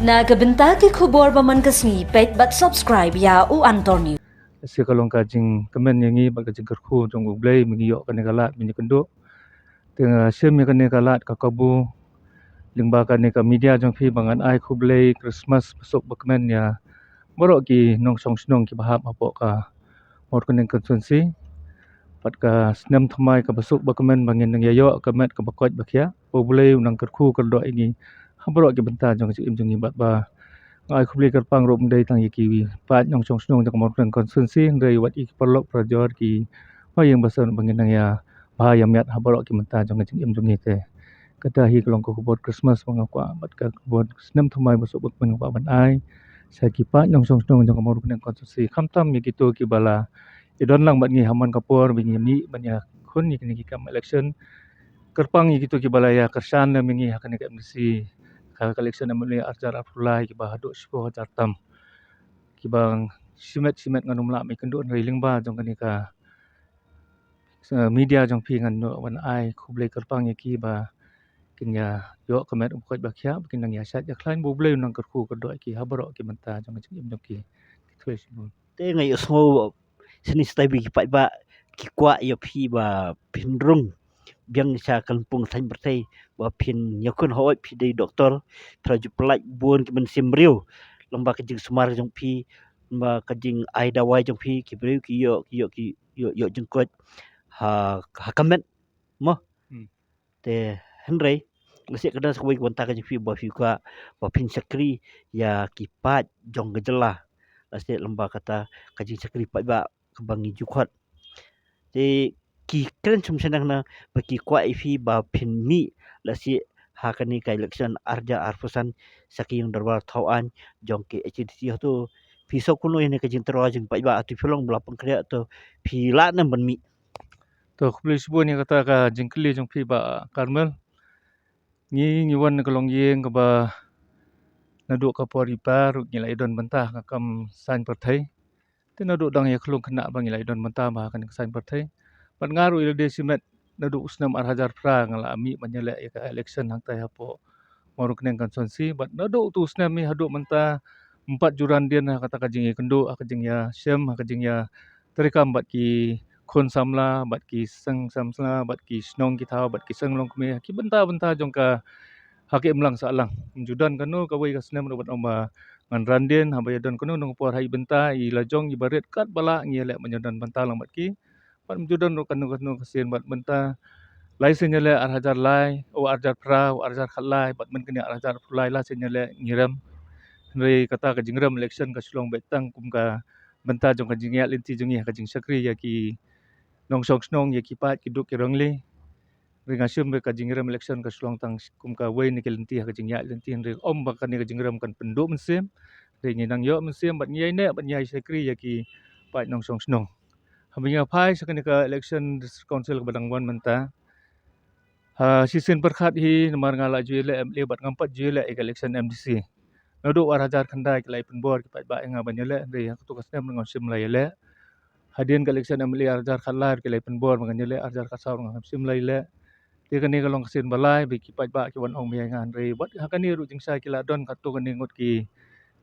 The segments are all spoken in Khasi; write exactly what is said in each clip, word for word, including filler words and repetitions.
Na ka bynta ki khubor ba man ka sngi, peit bad subscribe ïa U Antor News. Sa ka long ka jingkmen ïa ngi bad ka jingkyrkhu jong U Blei ba ngi ïoh kane ka lad ban ïakynduh. Te nga shim ïa kane ka lad ka kabu lyngba kane ka media jong phi ba ngan ai khublei Christmas basuk bakmen ïa baroh ki nongshong shnong kiba hap hapoh ka Mawryngkneng constituency. Bad ka snem thymmai kaba suk bakmen ba ngin nang ïa ïoh ka met kaba koit ba khiah. Ba U Blei un nang kyrkhu kyrdoh ïa ngi ha baroh ki bynta jong ka jingim jong ngi bad ba nga ai khublei kyrpang ruh ym dei tang ïa ki paid nongshong shnong jong ka Mawryngkneng constituency, hynrei wat ïa ki paralok parajor kiba ïeng ba sah ba ngin nang ïa bha ïa miat ha baroh ki bynta jong ka jingim jong ngi te. Kata hi ka long ka khubor Christmas ba nga kwah bad ka khubor snem thymmai basuk bakmen nga kwah ban ai sha ki paid nongshong shnong jong ka Mawryngkneng constituency, khamtam ïa kito kiba la ïadon lang bad ngi ha man ka por ba ngi mih ban ïakhun ïa kine ki kam election. Kyrpang ïa kito kiba la ïakyrshan lem ïa ngi ha kane ka M D C, ka, ka election M L A arhajar arphew lai kiba haduh shiphew hajar tam, kiba shimet shimet ngan ym lah ban ïakynduh hynrei lyngba jong kane ka, eh, media jong phi ngan ïoh ban ai khublei kyrpang ïa ki ba kin ïa ïoh ka met kaba koit ba khiah, ba kin nang ïa shait ïa khlaiñ, ba U Blei un nang kyrkhu kyrdoh ïa ki ha baroh ki bynta jong ka jingim jong ki. Ki khublei shibun. Te nga ïohsngew shane shatai ba ki paidbah ki kwah ïa phi ba phin rung biang sha ka lympung thaiñ pyrthei ba phin ïakhun, hooid phi dei doktor, phi la ju pyllait bun ki mynsiem briew lyngba ka jingsumar jong phi, lyngba ka jingai dawai jong phi, ki briew ki ïoh, ki ïoh, ki ïoh, ïoh jingkoit ha, ha ka met mo. Hmm. Te hynrei lehse ka dang sa kawei ka bynta ka jong phi ba phi kwah ba phin shakri ïa ki paid jong ka jylla. Lehse lyngba kata ka jingshakri paidbah kaba ngi ju khot. Te ki kren shum shaneng na ba ki kwah ïa phi ba phin mih lehse ha kane ka election arhajar arphew san sha ka ïing dorbar thaw aiñ jong ka H A D C. Hato phi sngew kumno ïa kane ka jingtyrwa jong paidbah, hato phi long ba la pynkhreh, hato phi lah ne em ban mih? To, khublei shibun ïa kata ka jingkylli jong phi Bah Carmel. Ngi, ngi wan na ka longïing kaba naduh ka por i pa ruh ngi la ïadon bynta ha ka kam saiñ pyrthei. Te naduh dang ïa khlung khynnah ba ngi la ïadon bynta bha ha kane ka saiñ pyrthei. Bad nga ruh ïa lade shimet naduh u snem arhajar phra nga la mih ban ïaleh ïa ka election hangtai hapoh Mawryngkneng constituency. Bad naduh utu u snem hi haduh mynta ym pat ju ran dien ha kata ka jingïakynduh, ha ka jingïashem, ha ka jingïatreikam bad ki khun samla, bad ki seng samla, bad ki shnong ki thaw, bad ki seng longkmie, ki bynta bynta jong ka ha ka imlang sahlang. Ym ju don kano kawei ka snem ruh ban ong ba ngan ran dien, haba ïadon kano kano ka por ha i bynta i la jong iba rit katba lah ngi ïaleh ban ïadon bynta lang bad ki. Bad ym ju don ruh kano kano ka sien bad mynta lai sien ïaleh arhajar lai, o arhajar phra, o arhajar khatlai, bad mynta kane arhajar arphew lai lai sien ïaleh ngi rem. Hynrei kata ka jingrem election ka shu long beit tang kum ka bynta jong ka jingïaid lynti jong ngi ha ka jingshakri ïa ki nongshong shnong, ïa ki paid ki duk ki rangli. Hynrei nga shim ba ka jingrem election ka shu long tang kum kawei na ki lynti ha ka jingïaid lynti, hynrei ym ba kane ka jingrem kan pynduh mynsiem. Hynrei ngi nang ïoh mynsiem bad ngi ïaineh bad ngi ïashakri ïa ki paid nongshong shnong. Haba ngi ïa phai sha kane ka election District Council kaba dang wan mynta, ha shisien pyrkhat hi namar nga la ju ïaleh M L A bad ngam pat ju ïaleh ïa ka election M D C. Naduh arhajar khyndai ki la ïa pynbor ki paidbah ïa nga ban ïaleh, hynrei ha kato ka snem ngam shym la ïaleh. Hadien ka election M L A arhajar khatlai ki la ïa pynbor ba ngan ïaleh, arhajar khatsaw ngam shym la ïaleh. Te kane ka long ka sien ba lai ba ki paidbah ki wan ong ba ïa nga, hynrei wat ha kane ruh jingshai ki la don, katto katne ngut ki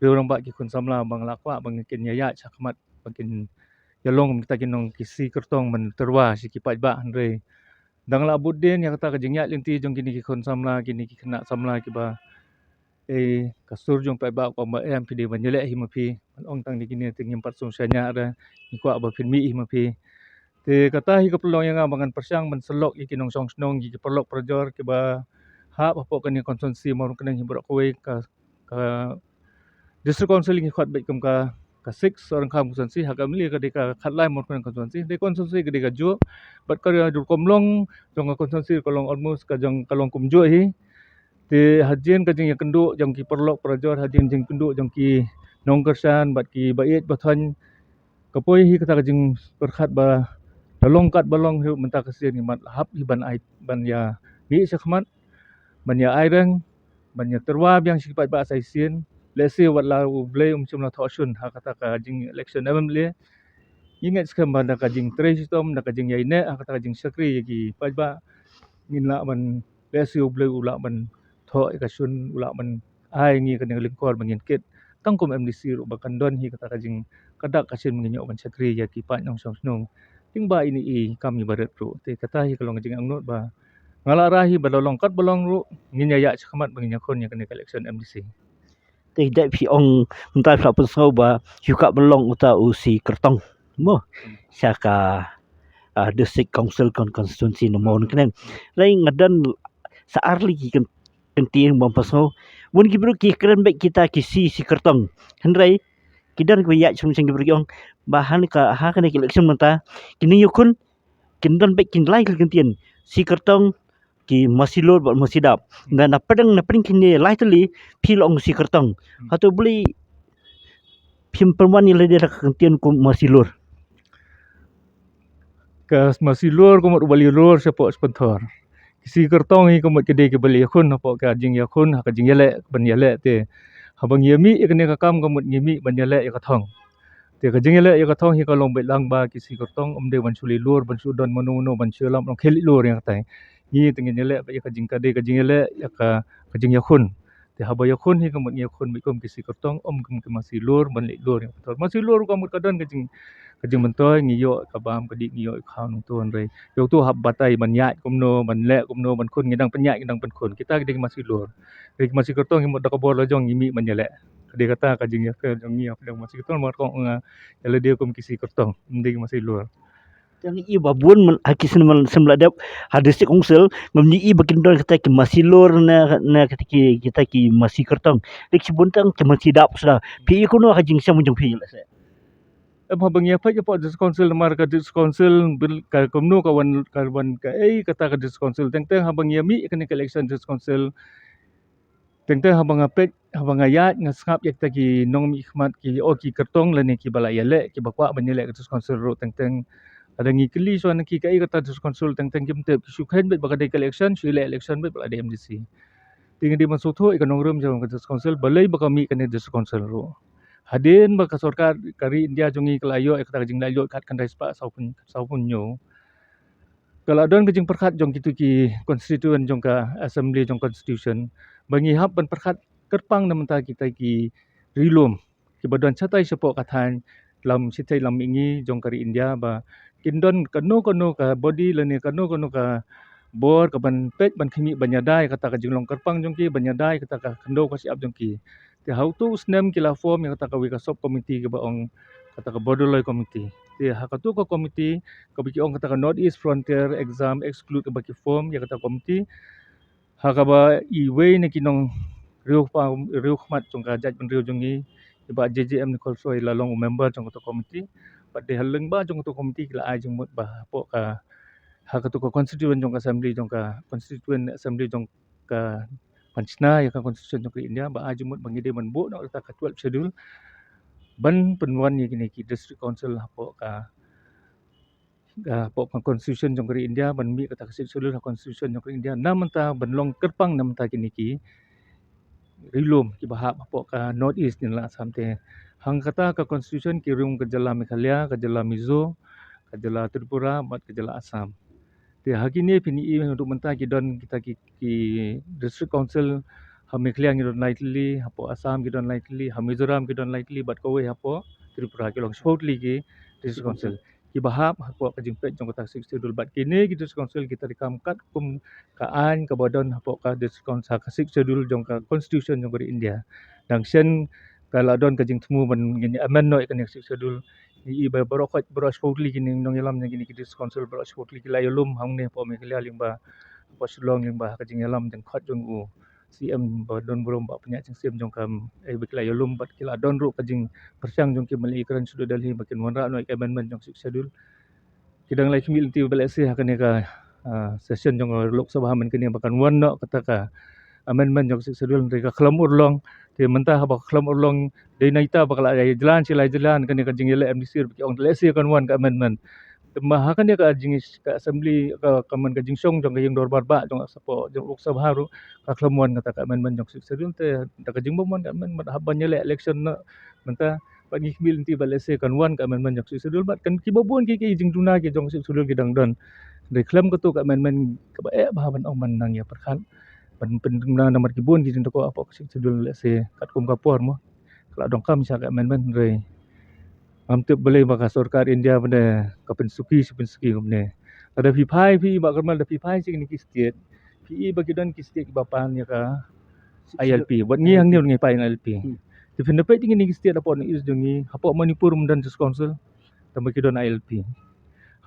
riew rangbah, ki khun samla ba nga la kwah ba ngi kin ïaid shakhmat, ba kin ïalong kum kita ki nong ki shi kyrtong ban tyrwa sha ki paidbah, hynrei dang la bud dien ïa kata ka jingïaid lynti jong kine ki khun samla, kine ki khynnah samla kiba, eh, ka sur jong paidbah ka ong ba em phi dei ban ïaleh hi ma phi, ban ong tang ïa kine te ngim pat sngewsynei re, ngi kwah ba phin mih hi ma phi. Te kata hi ka pynlong ïa nga ba ngan pyrshang ban sylloh ïa ki nongshong shnong, ïa ki paralok parajor kiba hap hapoh kane ka constituency Mawryngkneng hi baroh kawei, ka ka District Council ngi khot beit kum ka, ka six Sohryngkham constituency, ha ka M L A ka dei ka khatlai Mawryngkneng constituency, dei constituency ka dei kajuh, bad ka rukom long jong ka constituency ka long almost ka jong ka long kumjuh hi. Te hadien ka jingïakynduh jong ki paralok parajor, hadien jingkynduh jong ki nongkyrshan bad kiba ïeit ba thoiñ, ka poi hi kata ka jingpyrkhat ba la long katba long hi ruh mynta ka sien ngi mat la hap hi ban ai, ban ïa mih shakhmat, ban ïa ai reng, ban ïa tyrwa biang sha ki paidbah sa shisien. Lehse wat la U Blei um shym la thoh shun ha kata ka jing election M L A, ngi ngeit skhem ba da ka jingtrei shitom, da ka jingïaineh ha kata ka jingshakri ïa ki paidbah, ngin lah ban, lehse U Blei u lah ban thoh ïa ka shun, u lah ban ai ngi kane ka lyngkor ba ngin kit tang kum MDC ruh ba kan don hi kata ka jing ka dak ka shin ba ngin ïoh ban shakri ïa ki paid nongshong shnong. Tang ba ine i kam i barit ruh. Te kata hi ka long ka jingangnud ba nga la ra hi ba la long kat ba long ruh ngin ïa ïaid shakhmat ba ngin ïakhun ïa kane ka election MDC. Te dei phi ong mynta phi la pynsngew ba hi ka ba long uta u C Kyrtong mo sha ka, ah, District Council Con- Constituency number one kane. Lai nga don sa ar lei ki kyn- kyntien ba pynsngew. Bun ki briew ki kren bad kita ki C C Kyrtong. Hynrei ki don kiba ïaid shong shong ki briew ki ong ba ha ka ha kane ka election mynta kine ïakhun kin don bad kin lai ki kyntien C Kyrtong, ki Masi Lur bad Masi Dap. Na na pdeng na pdeng kine lai tylli phi la ong C Kyrtong. Hato beli phim pynwan ïa lade da ka kyntien kum Masi Lur. Ka Masi Lur ka mut u ba la lur shapoh shpynthor. Ki C Kyrtong hi ka mut ki dei kiba la ïakhun hapoh ka jingïakhun ha ka jingïaleh ban ïaleh te. Haba ngi ïa mih ïa kane ka kam ka mut ngi mih ban ïaleh ïa ka thong. Te ka jingïaleh ïa ka thong hi ka long beit lang ba ki C Kyrtong ym dei ban shu la lur ban shu don mano mano ban shu lam long khie la lur ïa katai. Ngi te ngin ïaleh beit ïa ka jing ka dei ka jingïaleh ïa ka ka jingïakhun. Te haba ïakhun hi ka mut ngi ïakhun beit kum ki C Kyrtong ym kum ki Masi Lur ban la lur ïa ka thong. Masi Lur ka mut ka don ka jing ka jingmyntoi ngi ïoh ka bam ka dih ngi ïoh ka khaw nongtun re. Ïoh tu hap batai ban ïaid kumno ban leh kumno ban khun ngi dang pynïaid ngi dang pynkhun. Kita ki dei ki Masi Lur. Re ki Masi Kyrtong ngi mut da ka bor la jong ngi mih ban ïaleh. Ka dei kata ka jingïakhun jong ngi ïa ka dei Masi Kyrtong mar kong nga ïa lade kum ki C Kyrtong. Ym dei ki Masi Lur. Tang i ba bun men ha ki snem men snem la dep ha District Council ngam ni i ba kin don kata ki Masi Lur na na kata ki kita ki Masi Kyrtong. Dek ki bun tang ki Masi Dap suda. Phi i kuno ha jingsem jong phi la se. Em haba ngi ïa peit ïa pok District Council namar ka District Council bil ka kumno ka wan ka wan ka ei kata ka District Council teng teng haba ngi ïa mih kane ka election District Council. Teng teng haba nga peit haba nga ïaid nga sngap ïa kita ki nongmihkhmat ki o ki kyrtong lane kiba la ïaleh kiba kwah ban ïaleh ka District Council ruh teng teng. Lada ngi kylli shuwa na ki kaei kata District Council teng teng kim tip ki shu kheiñ beit ba ka dei ka election shu ïaleh election beit ba la dei MDC. Te ngi dei ban sngewthuh ïa ka nongrim jong ka District Council balei ba ka mih kane District Council ruh. Hadien ba ka sorkar ka ri India jong ngi ka la ïoh ïa kata ka jinglaitluid kat khyndai spah sawphew sawphew hynñiew. Ka la don ka jingpyrkhat jong kitu ki constituent jong ka assembly jong constitution ba ngi hap ban pyrkhat kyrpang na mynta kita ki ri lum kiba don shatai shapoh ka thaiñ lam shatai lam mihngi jong ka ri India ba kin don kano kano ka body lane kano kano ka bor ka ban peit ban khmih ban ïada ïa kata ka jinglong kyrpang jong ki ban ïada ïa kata ka khyndew ka shyiap jong ki. Te ha utu u snem ki la form ïa kata kawei ka sub committee kaba ong kata ka borderline committee. Te ha katu ka committee kaba ki ong kata ka North East Frontier Exam Exclude kaba ki form ïa kata committee. Ha kaba iwei na ki nong riewkhmat jong ka jaitbynriew jong ngi i Bah J J M Nichols Roy la long u member jong katu committee. Bad dei ha lyngba jong katu committee ki la ai jingmut ba hapoh ka ha katu ka constituent jong ka assembly jong ka constituent assembly jong ka ban shna ïa ka constitution jong ka India ba ai jingmut ba ngi dei ban buh noh kata ka twelve schedule ban pynwan ïa kine ki district council hapoh ka, ka hapoh ka constitution jong ka ri India ban mih kata ka sixth schedule ha constitution jong ka ri India na mynta ban long kyrpang na mynta kine ki ri lum kiba hap hapoh ka North East jylla Assam te. Hangkata ka constitution ki rung ka jylla Meghalaya, ka jylla Mizo, ka jylla Tripura bad ka jylla Assam. Te ha kine phin ïohi haduh mynta ki don kita ki, ki district council ha Meghalaya ngi don lai tylli, hapoh Assam ki don lai tylli, ha Mizoram ki don lai tylli bad kawei hapoh Tripura ki long shiphew tylli ki district council. Kiba hap hapoh ka jingpeit jong kata ka sixth schedule bad kine ki district council kita ki kam katkum ka aiñ kaba don hapoh ka district council ka sixth schedule jong ka constitution jong ka ri India. Dang shen ka la don ka jingthmu ban ngin amend noh ïa kane ka sixth schedule. Ngi i ba baroh khoit baroh shiphew tylli kine nongïalam jong kine ki district council baroh shiphew tylli ki la ïalum hangne hapoh Meghalaya lyngba hapoh Shillong lyngba ka jingïalam jingkhot jong u C M ba don burom ba pynïaid jingsiem jong ka, eh, ba ki la ïalum bad ki la don ruh ka jingpyrshang jong ki ban leit kren sha Delhi ba kin wanrah noh ïa ka amendment jong sixth schedule. Ki dang la khmih lynti ba lehse ha kane ka, ah, session jong ka Lok Sabha mynta kane ba kan wan noh kata ka amendment jong ka sixth schedule hynrei ka khlem urlong. Te mynta haba ka khlem urlong dei na ita ba ka la ïa jlan shi la ïa jlan kane ka jingïaleh MDC ba ki ong lehse kan wan ka amendment. Te ma ha kane ka jing ka assembly ka, ka man ka jingshong jong ka ïing dorbar bah jong ka sapo jong Lok Sabha ruh ka khlem wan kata ka amendment jong sixth schedule te da ka jingbym wan ka amendment hap ban ïaleh election noh mynta. Bad ngi khmih lynti ba lehse kan wan ka amendment jong sixth schedule bad kan kiba bun ki ki jingduna ki jong sixth schedule ki dang don. Dei khlem katu ka amendment kaba eh ba ban ong ban nang ïa pyrkhat. ban pyndonkam namar ki bun ki jingdonkam hapoh ka Sixth Schedule, let's say katkum ka por mo. Ka la donkam sha ka amendment hynrei ngam tip balei ba ka sorkar India ba dei ka pynsuki, shi pynsuki kumne. Lada phi phai phi ba kyrmen, lada phi phai sha kine ki state, phi i ba ki don ki state kiba pan ïa ka I L P. Wat ngi hangne ngi pan I L P. Hmm. Te phin da peit kine ki state hapoh North East jong ngi, hapoh Manipur ym don District Council, tangba ki don I L P.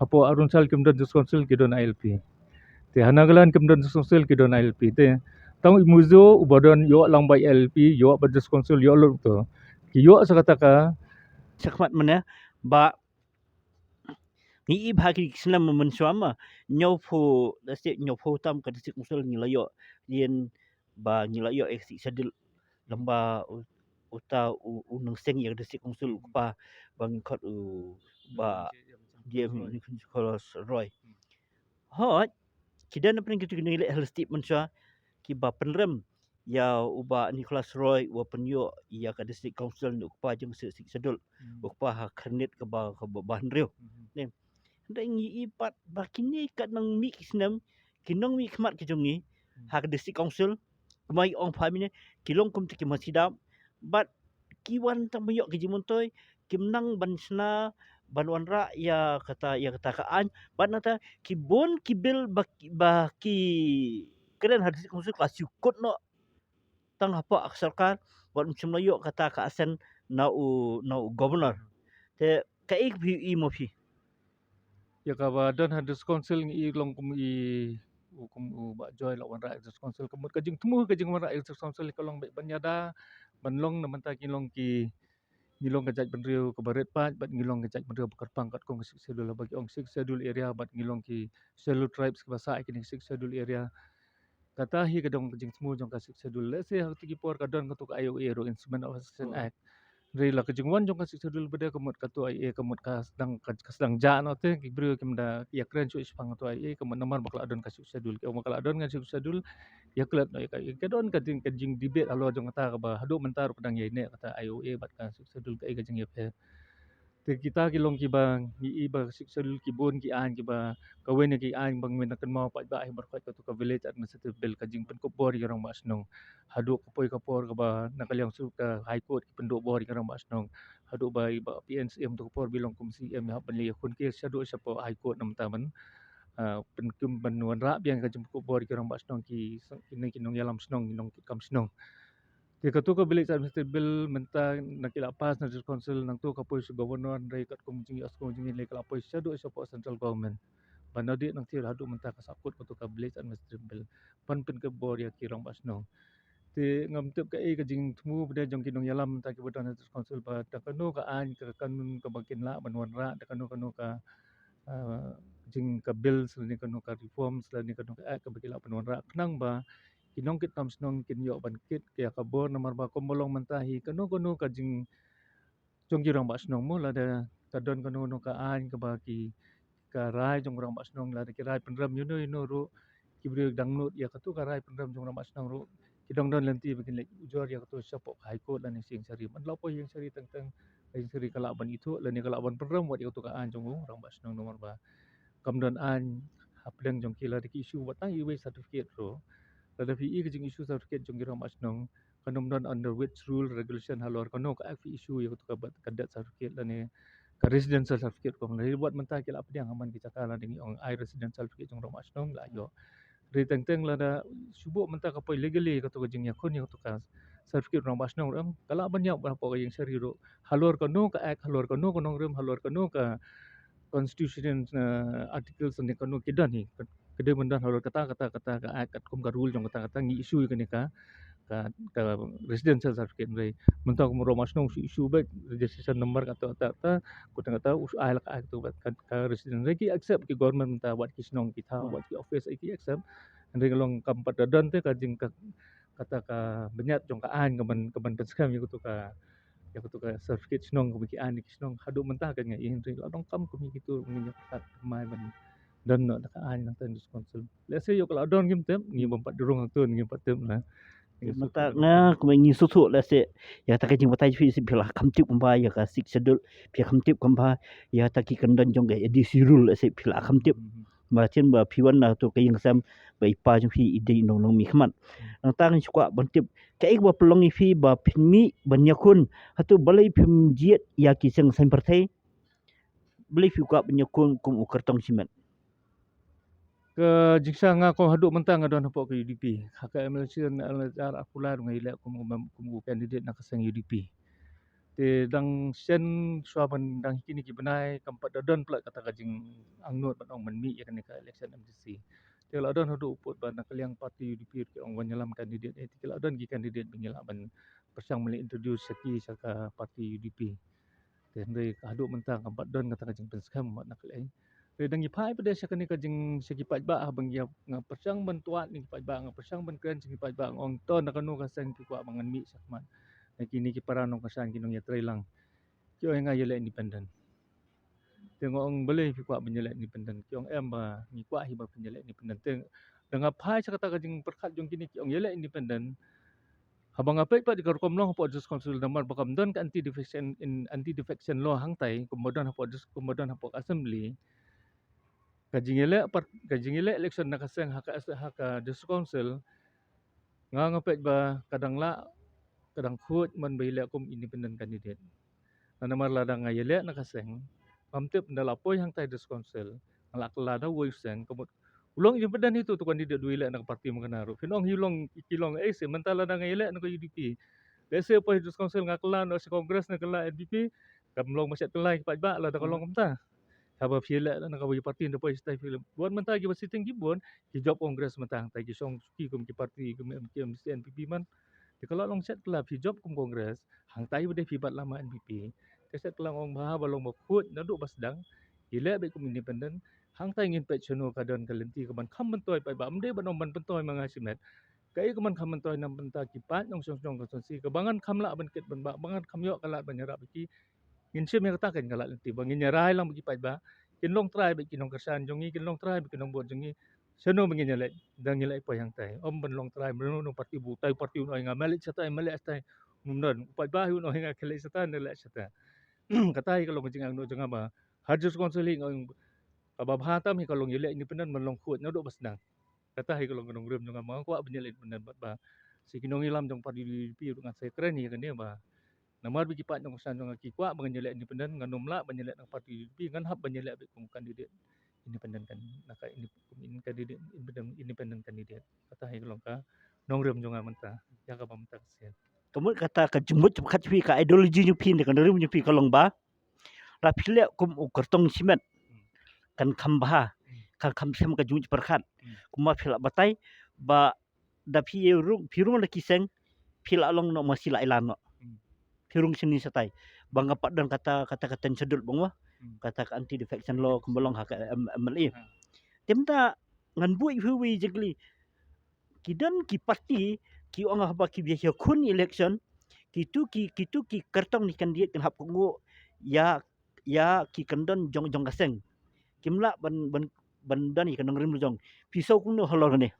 Hapoh Arunachal kim don District Council, ki don I L P. Te ha Nagaland kim don District Council, ki don I L P. Te tang i Mizo uba don ïoh lang bad I L P, ïoh bad District Council, ïoh lut to. Ki ïoh sa kata ka. Shakhmat mynne ba ngi i ba ha ki snem mynshuwa ma, hynñiewphew, let's say hynñiewphew tam ka District Council ngi la ïoh, ïa ba ngi la ïoh ïa ka Sixth Schedule. Lem ba u, uta u, u nongseng ïa ka District Council u kpa ba ngi khot u Bah J M Nicholas Roy. Hooid, ki don na pdeng kitu ki nongleh ha lynti mynshuwa kiba pynrem ïa u Bah Nicholas Roy uba pynïoh ïa ka District Council na u kpa jong ka Sixth Schedule. Hmm. U kpa ha ka khyrnit kaba, kaba, ba hynriew. Hmm. Ne. Hynrei ngi i pat ba kine ki nongmih ki snem, ki nongmihkhmat ki jong ngi, hmm, ha ka District Council, kumba i ong pat mynne, ki long kumta ki masi dap, bad ki wan tang ban ïoh ki jingmyntoi, kim nang ban shna, ban wanrah ïa kata, ïa kata ka aiñ, bad nangta ki bun ki bill ba ki, ba ki kren ha District Council ka la shu kut noh tang hapoh ka sorkar, bad ym shym la ïoh kata ka assent na u, na u governor. Te kaei ka phi i mo phi? Ïa kaba don ha District Council ngi i long kum i, u kum u Bah Joy la wanrah District Council, ka mut ka jingthmu ka jingwanrah District Council ka long beit ban ïada, ban long na mynta ki long ki, ngi long ka jaitbynriew kaba rit paid, bad ngi long ka jaitbynriew ba kyrpang katkum ka Sixth Schedule, ba ki ong Sixth Schedule area, bad ngi long ki Scheduled Tribes kiba sah ïa kine ki Sixth Schedule area. Kata hi ka dei ka jingthmu jong ka Sixth Schedule. Let's say ha kito ki por ka don kato ka I O A ruh, Instrument of Assistance, hmm, Act. Hynrei la ka jingwan jong ka Sixth Schedule ba dei ka mut kato I O A ka mut ka sdang, ka, ka sdang jah noh te, ki briew kim da ïakren shuh shaphang kato I O A, ka mut namar ba ka la don ka Sixth Schedule. Ki ong ba ka la don ka Sixth Schedule, ïa klet noh ïa ka, ka don ka jing, ka jingdebate halor jong kata kaba haduh mynta ruh ka dang ïaineh kata I O A bad ka Sixth Schedule, kaei ka jingïapher. Te kita ki long kiba ngi i ba Sixth Schedule ki bun ki aiñ kiba, kawei na ki aiñ ba ngi mih na kynmaw pat ba ai baroh kato ka Village Administrative Bill, ka jingpynkup bor ïa ki rangbah shnong. Haduh ka poi ka por kaba na ka liang shu ka High Court ki pynduh bor ïa ki rangbah shnong. Haduh ba i Bah P N Syiem to ka por ba i long kum C M i hap ban leit ïakhun case shaduh shapoh High Court namar ban, ah, pynkim ban wanrah biang ka jingpynkup bor ïa ki rangbah shnong, ki, kine ki nongïalam shnong, ki nongkitkam shnong. Te kato ka Village Administrative Bill mynta na ki la pass na District Council, nangto ka poi sha Governor, hynrei katkum jingïohsngew jong ngi lei ka la poi shaduh shapoh Central Government. Ba naduh nangta haduh mynta ka sahkut kato ka Village Administrative Bill ban pynkup bor ïa ki rangbah shnong. Te ngam tip kaei ka jingthmu ba dei jong ki nongïalam mynta kiba don ha District Council ba da kano ka aiñ, ka kanun kaba kin lah ban wanrah, da kano kano ka, ah, jing ka bills lane kano ka reforms lane kano ka act kaba ki lah ban wanrah khnang ba ki nongkitkam shnong kin ïoh ban kit ïa ka bor, namar ba kumba long mynta hi kano kano ka jingjung ki rangbah shnong mo, lada ka don kano kano ka aiñ kaba ki, ka rai jong rangbah shnong, lada ki rai pynrem ïano ïano ruh, ki briew dang nud ïa kato ka rai pynrem jong rangbah shnong ruh, ki dang don lynti ba kin leit ujor ïa kato shapoh ka High Court lane sha ïing shari. Ban la poi ïing shari teng teng, ïing shari ka lah ban ithuh lane ka lah ban pynrem wat ïa kato ka aiñ jong u rangbah shnong, namar ba kam don aiñ hapdeng jong ki, lada ki issue wat tang iwei certificate ruh. Lada phi i ka jingissue certificate jong ki rangbah shnong, kan ym don under which rule, regulation, halor kano ka act phi issue ïa kato ka birth, ka death certificate lane ka residential certificate. Kumne wat mynta ki la pdiang ha man ki jaka lada ngi ong ai residential certificate jong rangbah shnong la ïoh. Hynrei teng teng lada shu buh mynta ka poi legally kato ka jingïakhun ïa kato ka certificate rangbah shnong ruh, ka lah ban ïap hapoh ka ïing shari ruh. Halor kano ka act, halor kano ka nongrim, halor kano ka constitution, uh, articles ne kano ki don hi. Ka dei ban don halor kata, kata, kata ka act, katkum ka rule jong kata, kata ngi issue ïa kane ka, ka, ka residential certificate, hynrei mynta kum u rangbah shnong shu issue beit registration number kata, kata, kata, kata u shu ai la ka act to bad ka, ka resident, hynrei ki accept ki government mynta, wat ki shnong ki thaw, wat ki office ki accept. Hynrei ka long kam pat da don te ka jing ka, kata ka bynñiat jong ka aiñ ka ban, ka ban pynskhem ïa kato ka, ïa kato ka certificate shnong kaba ki aiñ ki shnong. Haduh mynta ka ngi ïa, hynrei la donkam kum ïa kito ngi ïa ka mai ban don noh da ka aiñ nangta District Council. Lehse ïoh ka la don ngim tip, ngi bym pat da rung hangto ngim pat tip na. Mynta nga kumba ngi sngewthuh lehse ïa kata ka jingbatai phi, phi la kham tip kumba ïa ka Sixth Schedule, phi kham tip kumba ïa kata ki kyndon jong ka A D C rule, lehse phi la kham tip. Hmm. Ba sien ba phi wan na to ka ïing sem Ka i pa jong phi i dei nong nong mihkhmat. Nangta ngan shu kwah ban tip kaei kaba pynlong ïa phi ba phin mih ban ïakhun, hato balei phim jied ïa ki seng saiñ pyrthei? Balei phi kwah ban ïakhun kum u kyrtong shimet? Ka jingshah nga ko haduh mynta nga don hapoh ka U D P. Ha ka M L C election ar hajar arphew lai nga ïaleh kum, kum, kum u candidate na ka seng U D P. Te dang shen shuwa ban dang hi kine ki bnai kam pat da don pla kata ka jingangnud ban ong ban mih ïa kane ka election M D C. Te la don haduh u pud ba na ka liang party U D P ki ong ban ïalam candidate, eh, te ki la don ki candidate ba ngi lah ban pyrshang ban introduce sha ki sha ka party U D P. Te hynrei haduh mynta kam pat don kata ka jingpynskhem bad na ka liang. Te dang ïa phai pat de sha kane ka jing sha ki paidbah, haba ngi ïa nga pyrshang ban tuat ïa ki paidbah, nga pyrshang ban kren sha ki paidbah, nga ong to na kano ka seng phi kwah ba ngan mih shakhmat. Na kine ki para nongkyrshan ki nongïatreilang ki ong nga ïaleh independent. Te nga ong balei phi kwah ban ïaleh independent? Ki ong em ba ngi kwah hi ba phin ïaleh independent. Te da nga phai sha kata ka jingpyrkhat jong kine ki ong ïaleh independent. Haba nga peit pat ka rukom long hapoh District Council namar ba kam don ka anti defection, in anti defection law hangtai, kumba don hapoh dis-, kumba don hapoh assembly. Ka jingïaleh part-, ka jingïaleh election na ka seng ha ka, ha ka District Council, nga nga peit ba ka dang lah, ka dang khuid man ba ïaleh kum independent candidate. Na namar lada nga ïaleh na ka seng, ngam tip nda la poi hangtai District Council, nga la kylla da uwei u seng, ka mut u long independent hi tu, tu candidate u ïaleh na ka party ma ka na ruh. Phin ong hi long, ki long, eh, se mynta lada nga ïaleh na ka U D P. Lehse poi District Council nga kylla na ka Congress, nga kylla N P P, kam long ba shet kylla ki paidbah lada ka long kumta. Haba phi ïaleh na kawei ka party nda poi shatai phi ïaleh. Bun mynta kiba siteng ki bun, ki jop Congress mynta hangtai, ki shong suki kum ki party kum M K M, N P P man. Te ka la long shet kylla phi jop kum Congress, hangtai ba dei phi bat lama N P P. Te shet kylla ong ba haba long ba khuid naduh ba sdang, ïaleh beit kum independent, hangtai ngin peit shano ka don ka lynti kaban kham myntoi paidbah, ym dei ban ong ban pyntoi ma nga shimet. Kaei kaban kham myntoi na bynta ki paid nongshong shnong constituency, kaba ngan kham lah ban kit ban bah, ba ngan kham ïoh ka lad ban ïarap ïa ki. Ngin shim ïa kata kein ka lad lynti ba ngin ïa rai lang bad ki paidbah. Kin long trai bad ki nongkyrshan jong ngi, kin long trai bad ki nongbud jong ngi. Shano ba ngin ïa leit, da ngin leit poi hangtai. Ym ban long trai mano mano party, ba utai u party un ong ïa nga me leit shatai, me leit shatai. Ym don, u paidbah hi un ong ïa nga khie leit shatai, me leit shatai. Kata hi ka long ka jingangnud jong nga ba ha District Council hi nga ong kaba bha tam hi ka long ïaleh independent, ban long khuid naduh ba sdang. Kata hi ka long ka nongrim jong nga, ma nga kwah ban ïaleh independent bad ba sha ki nongïalam jong party U D P ruh ngan sa kren ïa kane ba namar ba ki paid nongkyrshan jong nga ki kwah ba ngan ïaleh independent, ngan ym lah ban ïaleh na ka party U D P, ngan hap ban ïaleh beit kum candidate independent kan, na ka inde-, kum in-, candidate independent, independent candidate. Kata hi ka long ka nongrim jong nga mynta, ïa kaba mynta ka sien. Ka mut kata ka jingmut jingpyrkhat jong phi, ka ideology jong phi ne ka nongrim jong phi ka long ba la phi leh kum u kyrtong shimet, kan kham bha, kan kham shem ka jingmut jingpyrkhat. Kumba phi la batai ba da phi rung, phi rung da ki seng, phi la long noh masi la ïalam noh. Phi rung shane shatai. Ba nga pat don kata, kata ka ten schedule bang wa. Kata ka anti defection law kumba long ha ka M-, M L A. Te mynta ngan buh ïa phi wei jingkylli. Ki don ki party ki ong haba ki ïakhun election, kitu ki, kitu ki kyrtong ne candidate kin hap kohnguh ïa, ïa ki kyndon jong, jong ka seng. Kim lah ban, ban, ban don ïa ka nongrim jong. Phi sngew kumno halor kane?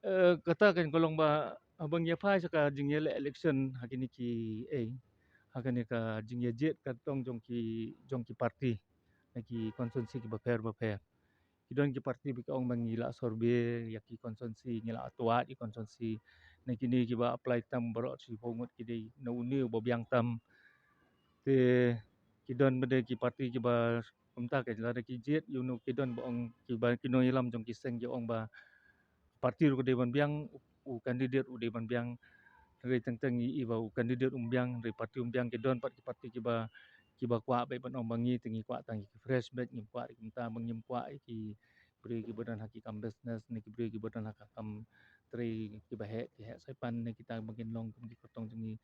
Eh, kata kan ka long ba, haba ngi ïa phai sha ka jingïaleh election ha kine ki, eh, ha kane ka jingïajied kyrtong jong ki, jong ki party na ki constituency kiba pher ba pher. Ki don ki party ba ki ong ba ngi la survey ïa ki constituency, ngi la tuat ïa ki constituency. Na kine kiba apply tam baroh shiphew ngut ki dei na une uba biang tam. Te ki don bad ki party kiba kumta, ka lada ki jied ïa uno, ki don ba ong kiba, ki nongïalam jong ki seng ki ong ba party ruh ka dei ban biang, u, u candidate u dei ban biang. Hynrei teng teng i, i ba u candidate um biang, hynrei party um biang, ki don pat ki party kiba, kiba kwah beit ban ong ba ngi te ngi kwah tang ïa ki fresh batch, ngim kwah ïa ki mynta, ba ngim kwah ïa ki briew kiba don ha ki kam business ne ki briew kiba don ha ka kam trei, kiba heh, ki heh saipan ne kita ba ngin long kum ki kyrtong jong ngi.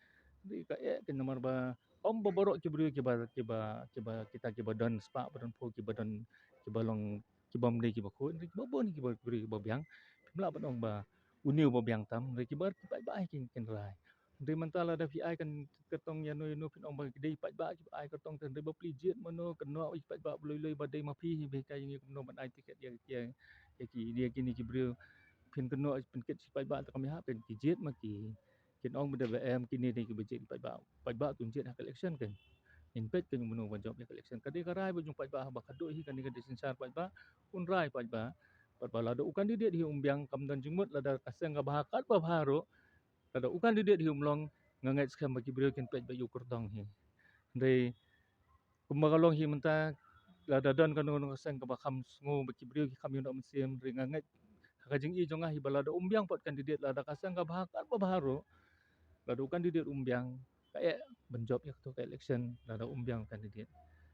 Hynrei ka eh ka namar ba ym ba baroh ki briew kiba, kiba, kiba kita kiba don spah ba don phew kiba don, kiba long, kibym dei kiba khuid, hynrei kiba bun kiba, briew kiba biang. Phim lah ban ong ba une uba biang tam, hynrei kiba, kiba, kiba ai kin, kin rai. Hynrei mynta lada phi ai kan kyrtong ïano ïano phin ong ba ki dei paidbah kiba ai kyrtong, te hynrei ba phi jied mano, kynnoh ïa ki paidbah ba lui lui ba dei ma phi hi, ba hikai ïa ngi kumno ban ai tiket ïa, ïa, ïa ki, ïa kine ki briew. Phin kynnoh pynkit sha ki paidbah te kam ïahap, kan ki jied ma ki. Kin ong ba dei ba em kine dei kiba jied paidbah. Paidbah tun jied ha ka election kan. Ngin peit kan mano ban jop ïa ka election. Ka dei ka rai ba jong paidbah ba ka dei hi kane ka dei synshar paidbah. Un rai paidbah. Bad ba lada u candidate hi um biang, kam don jingmut lada ka seng ka bha katba bha ruh, lada u candidate hi um long, nga ngeit skhem ba ki briew kin peit beit ïa u kyrtong hi. Hynrei kumba ka long hi mynta, lada don kano kano ka seng kaba kham sngew ba ki briew ki kham ïoh noh mynsiem, hynrei nga ngeit ha ka jingïohi jong nga hi ba lada um biang pat candidate, lada ka seng ka bha katba bha ruh, lada u candidate um biang, ka eh ban jop ïa kato ka election lada um biang candidate.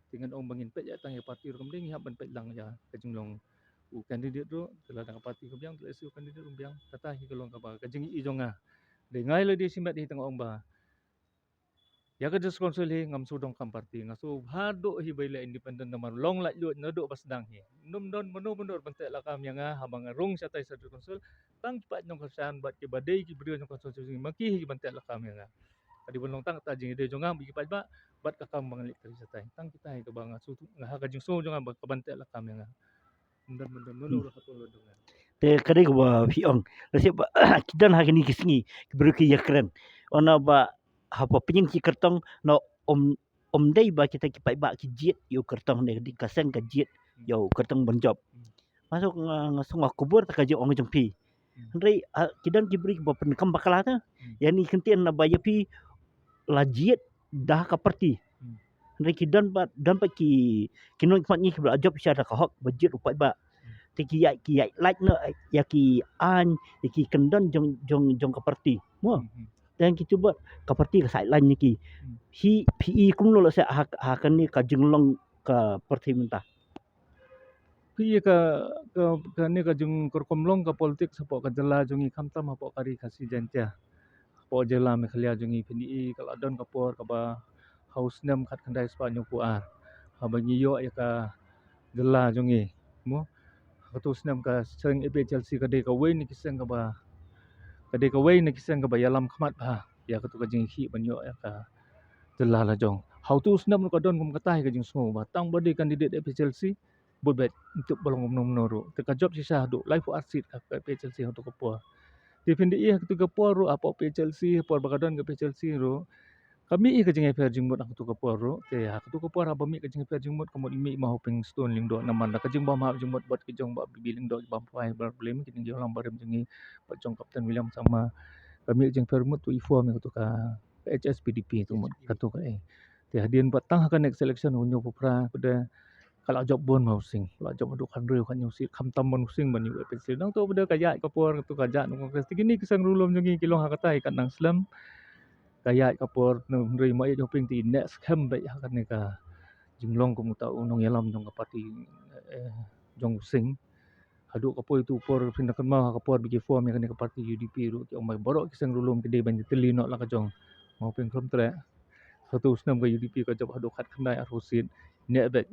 Te ngan ong ba ngin peit ïa tang ïa party ruh kam dei, ngi hap ban peit lang ïa ka jinglong u candidate ruh. Te lada ka party ka biang, te lehse u candidate um biang. Kata hi ka long kaba ka jingïohi jong nga. Dei nga ïa lade shimet hi tang ong ba ïa ka District Council hi ngam shu donkam party, nga shu haduh hi ba ïaleh independent namar long laitluid naduh ba sdang hi. Ym don mano mano ban teh lakam ïa nga haba nga rung shatai sha District Council. Tang ki paid nongkyrshan bad kiba dei ki briew nongkyrshan ma ki hi kiban teh lakam ïa nga. Ka dei ban long tang kata jingïadei jong nga bad ki paidbah bad ka kam ba ngan leit kari shatai. Tang kita hi kaba nga shu, nga ha ka jingsngew jong nga ba kaban teh lakam ïa nga. Ym don, ym don mano ruh hapoh lade jong nga. Te ka dei kaba phi ong, lehse ba ki don ha kine ki sngi ki briew ki ïakren, ong ba haba pynïeng ki kyrtong, na ym, ym dei ba kita ki paidbah ki jied ïa u kyrtong, ne ka seng ka jied ïa u kyrtong ban jop. Hmm. Masuk nga, nga sngew nga kubur ta ka jingong jong phi. Hmm. Hynrei, ah, ki don ki briew kiba pyndonkam bakla te. Hmm. Ïa kine ki kyntien naba ïa phi la jied da ka party. Hmm. Hynrei ki don pat, don pat ki, ki nongkhmat ngi kiba la jop shisha da ka hok ba jied u paidbah. Hmm. Te ki ïaid, ki ïaid lait noh ïa ki aiñ, ïa ki kyndon jong, jong, jong ka party. Mo. Hmm, hmm. Te kitu pat ka party ka sideline ïa ki. Hmm. Hi, phi i kumno lehse ha, ha kane ka jinglong ka pyrthei mynta. Phi i ka, ka, kane ka jing, ka rukom long ka politics hapoh ka jylla jong ngi, khamtam hapoh ka Ri Khasi Jaiñtia. Hapoh jylla Meghalaya jong ngi phin i ka la don ka por kaba ha u snem khatkhyndai spah hynñiewphew ar, haba ngi ïoh ïa ka jylla jong ngi, mo. Ha kato u snem ka seng A P H L C ka dei kawei na ki seng kaba, ka dei kawei na ki seng kaba ïalam khmat bha ïa kato ka jingïakhih ban ïoh ïa ka jylla la jong. Ha uto u snem ruh ka don kum kata hi ka jingsngew ba tang ba dei candidate A P H L C, bud beit, ym tip ba long kumno kumno ruh. Te ka jop shisha haduh laiphew ar seat ka, ka P H L C ha kato ka por. Te phin da i ha kato ka por ruh, hapoh P H L C, ha por ba ka don ka P H L C ruh, ka mih hi ka jingïapher jingmut ha kato ka por ruh. Te ha kato ka por haba mih ka jingïapher jingmut, ka mut i mih i Mawhoping Stone Lyngdoh, namar da ka jingbymhap jingmut bad ki jong Bah B B Lyngdoh, ki bym phai bad Blei, ki jong ki ïalam barim jong ngi bad jong Captain William Sangma, ka mih ka jingïapher jingmut, to i form ïa kato ka H S P D P, to mut kato ka, eh. Te hadien ba tang ha ka next election hynñiewphew phra pat de ka la jop bun ma u Sing, la jop haduh khathynriew khathynñiew seat, khamtam ban u Sing ban ïoh A P H L C. Nangta pat de ka ïaid ka por, to ka jop na Congress. Te kine ki seng riewlum jong ngi ki long ha kata hi ka nang slem. Ka ïaid ka por, hynrei ma ïa jong ping te i neh skhem beit ha kane ka jinglong kum uta u nongïalam jong ka party, eh, jong u Sing. Haduh ka por, ito u por phin da kynmaw ha ka por ba ki form ïa kane ka party U D P ruh, ki ong ba baroh ki seng riewlum ki dei ban ïatylli noh la ka jong Mawhoping Khlem Treh. Kato u snem ka U D P ka jop haduh khatkhyndai arphew seat, neh beit.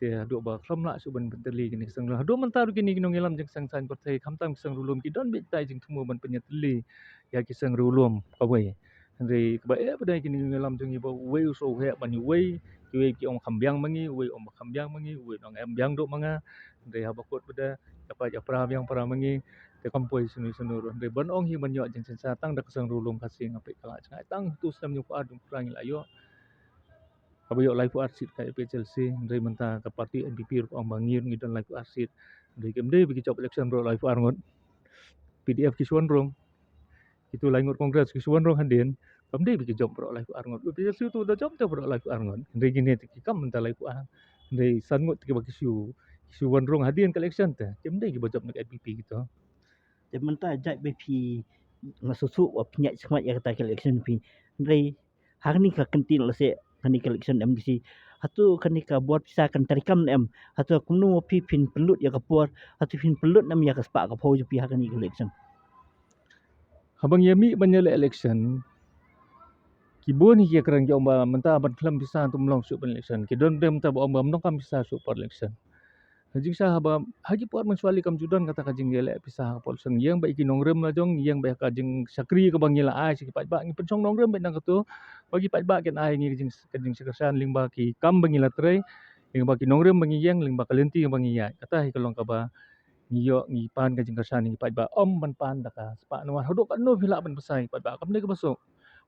Te haduh ba khlem lah shuh ban pyntylli kine ki seng riewlum. Haduh mynta ruh kine ki nongïalam jong ki seng saiñ pyrthei, khamtam ki seng riewlum, ki don beit tai jingthmu ban pynïatylli ïa ki seng riewlum kawei. Hynrei kaba eh pat de kine ki nongïalam jong ngi ba uwei u sngew u heh ban ïa uwei, kiwei ki ong kham biang ma ngi, uwei ong ba kham biang ma ngi, uwei ong em biang duh ma nga. Hynrei haba kut pat de, ïa pat ïa pra biang pra ma ngi, te kam poi shano shano ruh. Hynrei ban ong hi ban ïoh jingsynshar tang da ka seng riewlum Khasi, nga peit ka la jngai. Tang uto u snem hynñiewphew ar, hynñiewphew phra ngi la ïoh, kaba ïoh laiphew ar seat ka A P H L C, hynrei mynta ka party N P P ruh ka ong ba ngi ruh ngi don laiphew ar seat. Hynrei kim dei ba ki jop election baroh laiphew ar ngut. P D F ki shu wan rung. Kito lai ngut Congress ki shu wan rung hadien, kam dei ba ki jop baroh laiphew ar ngut. A P H L C to da jop te baroh laiphew ar ngut. Hynrei kine te ki kam mynta laiphew ar. Hynrei san ngut te kiba ki shu, ki shu wan rung hadien ka election te, kim dei kiba jop na ka N P P kito. Te mynta jait ba phi, nga sngewthuh ba phi ïaid shakhmat ïa kata ka election phi. Hynrei ha kane ka kyntien, lehse kane ka election M D C, hato kane ka bor pisa kan treikam ne em? Hato kumno ma phi phin pynlut ïa ka por? Hato phin pynlut ne em ïa ka spah ka phew jong phi ha kane ka election? Haba ngi ïa mih ban ïaleh election, ki bun hi ki ïakren ki ong ba mynta ban khlem pisa to ym long shuh ban election. Ki don de mynta ba ong ba ym donkam pisa shuh por election. Jingshisha haba ha ki por mynshuwa lei kam ju don kata ka jingïaleh pisa ha ka por election. Ïeng beit ïa ki nongrim la jong, ïeng beit ïa ka jingshakri kaba ngi la ai sha ki paidbah, ngi pynshong nongrim beit na kato, ba ki paidbah kin ai ïa ngi ka jing, ka jingshakri sha lyngba ki kam ba ngi la trei, lyngba ki nongrim ba ngi ïeng, lyngba ka lynti ba ngi ïaid. Kata hi ka long kaba ngi ïoh, ngi pan ka jingkyrshan ïa ki paidbah, ym ban pan da ka spah. Namar haduh katno phi lah ban pynshai ïa ki paidbah, kam dei kaba suk.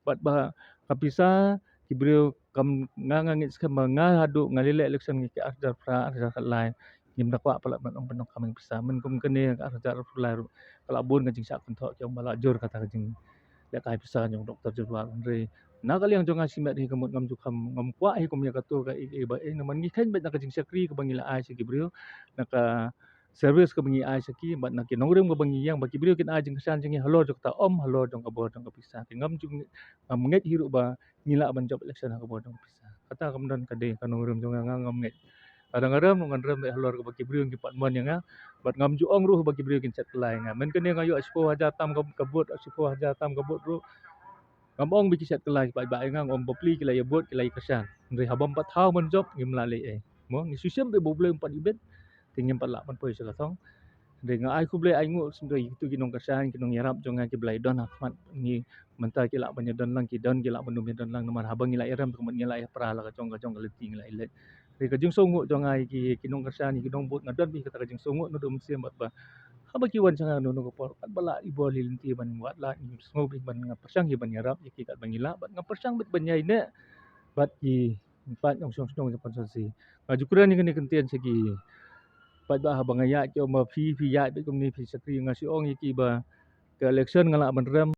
Bad ba ka pisa, ki briew kam, nga, nga ngeit skhem ba nga haduh nga leh election ngi ki ar hajar phra, ar hajar khatlai, Ngim da kwah palat ban ong ban ong kam ïa pisa. Mynkum kane ka ar hajar arphew lai ruh ka la bun ka jingshah kynthoh ki ong ba la jur kata ka jinglehkai pisa jong doktor Jyrwal. Hynrei na ka liang jong nga shimet hi ka mut ngam ju kham, ngam kwah hi kum ïa kato ka ei ei ba ei, namar ngi kheiñ beit na ka jingshakri kaba ngi la ai sha ki briew, na ka service kaba ngi ai sha ki, bad na ki nongrim kaba ngi ïeng, ba ki briew kin ai jingkyrshan jong ngi halor jong kata, ym halor jong ka bor jong ka pisa. Te ngam ju, ngam ngeit hi ruh ba ngi lah ban jop election ha ka bor jong ka pisa. Kata kam don ka dei ka nongrim jong nga, nga ngam ngeit. Lada nga rem ruh ngan rem beit halor kaba ki briew ki pat mon ïa nga. Bad ngam ju ong ruh ba ki briew kin shet kylla ïa nga. Mynta kane nga ïoh shiphew hajar tam ka, ka vote, shiphew hajar tam ka vote ruh. Ngam ong ba ki shet kylla ki paidbah ïa nga, nga ong bapli ki la ïa vote, ki la ïa kyrshan. Hynrei haba ym pat thaw ban jop, ngim lah leh ei. Mo, ngi shu shim beit ba U Blei um pat ibit. Te ngim pat lah ban poi sha ka thong. Hynrei nga ai khublei ai nguh sngewbha ïa kito ki nongkyrshan, ki nongïarap jong nga kiba la ïa don ha khmat ngi. Mynta ki lah ban ïa don lang, ki don ki lah ban ym ïa don lang, namar haba ngi la ïa rem te ka mut ngi la ïa pra la ka jong ka jong ka lynti ngi la ïa leit. Hynrei ka jingsngewnguh jong nga ïa ki, ki nongkyrshan, ïa ki nongbud, nga don beit kata ka jingsngewnguh naduh mynsiem bad ba haba ki wan sha nga naduh ka por, katba lah i bor i lynti ban wad lad, ngi sngew beit ban, nga pyrshang hi ban ïarap ïa ki katba ngi lah, bad nga pyrshang beit ban ïaineh bad ki paid nongshong shnong jong ka constituency. Nga ju kren ïa kane ka ktien sha ki paidbah, haba nga ïaid ki ong ba phi, phi ïaid beit kumne, phi shakri, nga shu ong ïa ki ba ka election nga lah ban rem